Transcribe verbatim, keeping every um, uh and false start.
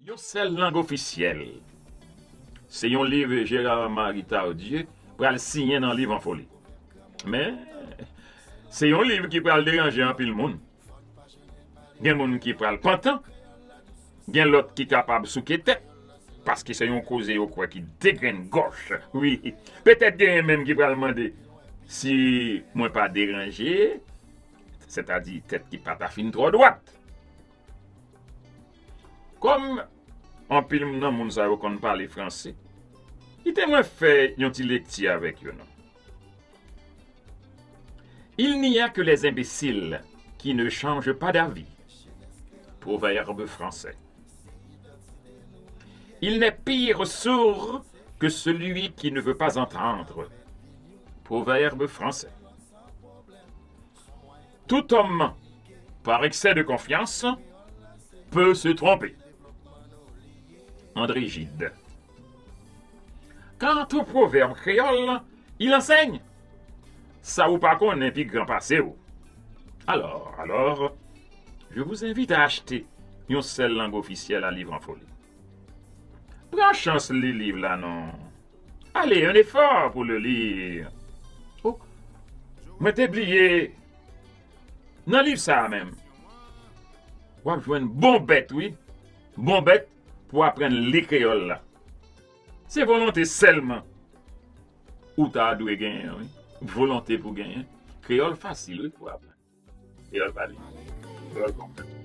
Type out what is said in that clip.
Yon sèl lang ofisyèl. Se yon liv Gérard Marie Tardieu pral siyen nan Liv an Foli. Men, se yon liv ki pral deranje anpil moun. Gen moun ki pral pantan, gen lòt ki kapab souke tèt, paske se yon koze yo kwè ki degrengòch. Wi, petèt genyen menm ki pral mande si mwen pa deranje, sètadi tèt ki pa ta fin twò dwat. Kòm anpil nan moun sa yo konn pale franse, kite mwen fè yon ti lekti avèk yo non. Il n'y a que les imbéciles qui ne changent pas d'avis. Proverbe français. Il n'est pire sourd que celui qui ne veut pas entendre. Proverbe français. Tout homme, par excès de confiance, peut se tromper. André Gide. Quant au proverbe créole, il enseigne. Sa ou pa konnen pi gran pase w. Alors, alors, je vous invite à acheter Yon sèl lang ofisyèl a Liv an Foli. Pran chans li liv la non. Allez, un effort pour le lire. Oh, mwen te bliye nan liv sa a menm. W ap jwenn bon bèt, wi. Bon bèt pou aprann li kreyòl la. Se volonte sèlman ou ta dwe genyen, wi. Volonte pou genyen. Kreyòl fasil, wi, pou aprann. Kreyòl pale. Kreyòl konprann.